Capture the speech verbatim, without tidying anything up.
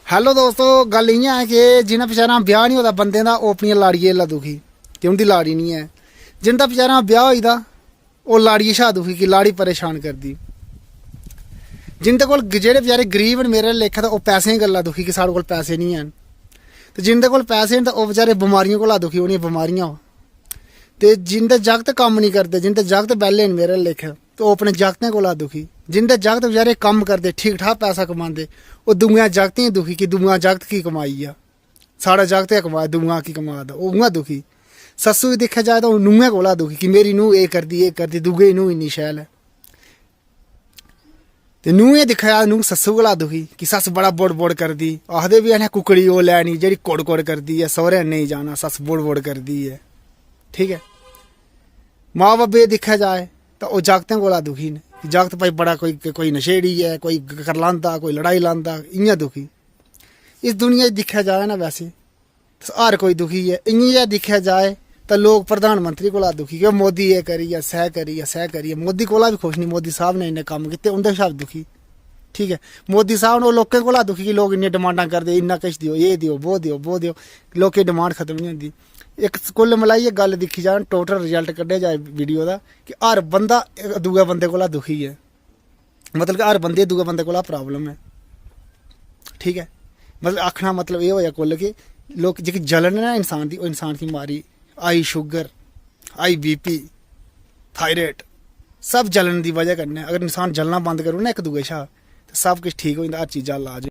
Hello दोस्तो, गल्ल इ'यां ऐ कि जिन्ना बेचारा ब्याह निं होदा बंदे दा, ओह् अपनियां लाड़िये ला दुखी, कि उं'दी लाड़ी निं ऐ। जिंदा बेचारा ब्याह होई दा, ओह् लाड़िये शा दुखी कि लाड़ी परेशान करदी। जिंदे कोल ग-, जेह्ड़े बेचारे गरीब न मेरे लेखा, ते ओह् पैसें दी गल्ला दुखी कि साढ़े कोल पैसे निं हैन। ते जिंदे कोल पैसे न, ते ओह् बेचारे बमारियें कोला दुखी, उ'नेंगी बमारियां हो। ते जिंदे जागत कम्म निं करदे, जिंदे जागत बैह्ले न मेरे लेखा, ते ओह् अपने जागतें कोला दुखी। जिंदे जागत बेचारे कम्म करदे, ठीक ठाक पैसा कमांदे, ओह् दूए जागतें गी दुखी कि दूआ जागत की कमाई गेआ, साढ़ा जागत गै कमाए, दूआ की कमा दा, ओह् उ'आं दुखी। सस्सू गी दिक्खेआ जाए तां ओह् नूहें कोला दुखी कि मेरी नूंह् एह् करदी, एह् करदी, दूए दी नूंह् इन्नी शैल ऐ। ते नूहें दिक्खेआ जा, नूंह् सस्सू कोला दुखी कि सस्स बड़ा बोड़ बोड़ करदी, आखदे बी हैन कुकड़ी ओह् लैनी जेह्ड़ी कोड़ कोड़ करदी ऐ, सौह्रे नेईं जाना, सस्स बोड़ बोड़ करदी ऐ। ठीक ऐ, मां बब्बे गी दिक्खेआ जाए तां ओह् जागतें कोला दुखी न कि जागत भाई बड़ा कोई, कोई नशेड़ी ऐ, कोई करलांदा, कोई लड़ाई लांदा, इ'यां दुखी। इस दुनिया च दिक्खेआ जाए ना, वैसे हर कोई दुखी ऐ। इ'यां गै दिक्खेआ जाए तां लोक प्रधानमंत्री कोला दुखी कि मोदी एह् करियै, सै करियै, सै करियै। मोदी कोला बी खुश निं, मोदी साह्ब ने इन्ने कम्म कीते, उं'दे शा बी दुखी। ठीक ऐ, मोदी साह्ब ने ओह् लोकें कोला दुखी कि लोक इन्नियां डिमांडां करदे, इन्ना किश देओ, एह् देओ, वो देओ, वो देओ। लोकें दी डिमांड खत्म निं होंदी। इक कुल मलाइयै गल्ल दिक्खी जा, टोटल रिजल्ट कड्ढेआ जाए वीडियो दा कि हर बंदा इक दूए बंदे कोला दुखी ऐ। मतलब कि हर बंदे गी दूए बंदे कोला प्रॉब्लम ऐ। ठीक ऐ, मतलब आखना मतलब एह् होएआ कुल कि लोक जेह्की जलन ऐ ना इंसान दी, ओह् इंसान गी मारी, high sugar, high BP, thyroid, सब जलन दी बजह कन्नै। अगर इंसान जलना बंद करी ओड़ै ना इक दूए शा, ते सब किश ठीक होई जंदा, हर चीजा दा इलाज।